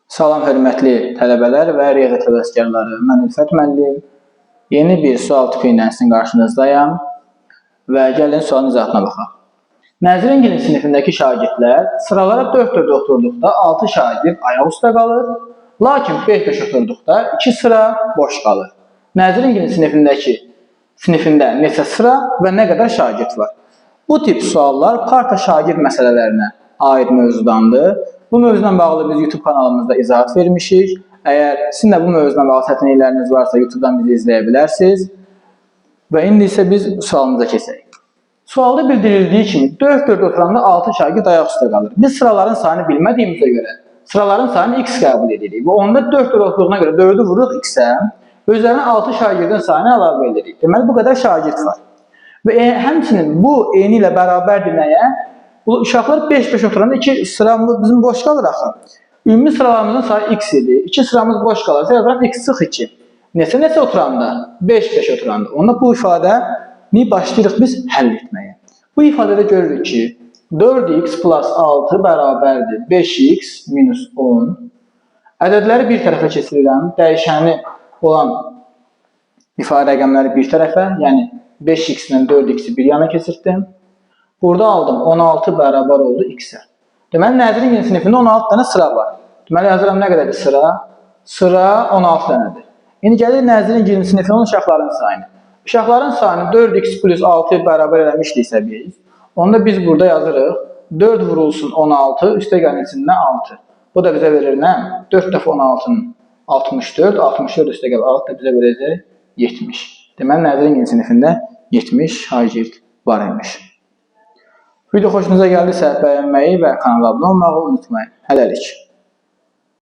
Salam hörmətli tələbələr və riyaziyyat həvəskarları. Mən Ülfət müəllim. Yeni bir sual tipi ilə sizin qarşınızdayam və gəlin sualın izahatına baxaq. Nəziringilin sinifindəki şagirdlər sıralara 4-4 oturduqda 6 şagird ayaq üstə qalır, lakin 5-5 oturduqda 2 sıra boş qalır. Nəziringilin sinifində neçə sıra və nə qədər şagird var? Bu tip suallar parta şagird məsələlərinə aid mövzudandır. Bu mövzuyla bağlı biz YouTube kanalımızda izahat vermişik. Əgər sizin də bu mövzuyla bağlı çətinlikləriniz varsa YouTube-dan bizi izləyə bilərsiniz. Və indi isə biz sualımıza keçək. Sualda bildirildiyi kimi 4-4 oturanda 6 şagird ayaq üstə qalır. Biz sıraların sayını bilmədiyimizə görə sıraların sayını x qəbul edirik. Və onda 4-4 oturduğuna görə 4-ü vururuq x-ə və üzərinə 6 şagirdin sayını əlavə edirik. Deməli bu qədər şagird var. Və həmçinin bu eyni ilə bərabərdir nəyə? Bu uşaqlar 5-5 oturanda 2 sıramız bizim boş qalır axı. Ümumi sıralarımızın sayı x idi. 2 sıramız boş qalırsa yazıram x çıx 2. Neçə-neçə oturanda? 5-5 oturanda. Onda bu ifadəni başlayırıq biz həll etməyə. Bu ifadədə görürük ki, 4x plus 6 bərabərdir 5x minus 10. Ədədləri bir tərəfə keçirirəm. Dəyişəni olan ifadə rəqəmləri bir tərəfə, yəni 5x ilə 4x-i bir yana keçirtdim. Burada aldım 16 bərabər oldu x-ə. Deməli Nəziringilin sinifində 16 dənə sıra var. Deməli yazıram nə qədərdir sıra? Sıra 16 dənədir. İndi gəlir Nəziringilin sinifinin uşaqların sayını. Uşaqların sayını 4x plus 6 bərabər eləmişdiksə biz, onda biz burada yazırıq 4 vurulsun 16, üstə gəlsin nə 6. Bu da bizə verir nə? 4 dəfə 16-nın 64, 64 üstə gəl 6 da bizə verəcək 70. Deməli Nəziringilin sinifində 70 şagird var imiş. Video xoşunuza gəldisə bəyənməyi və kanala abunə olmağı unutmayın. Hələlik.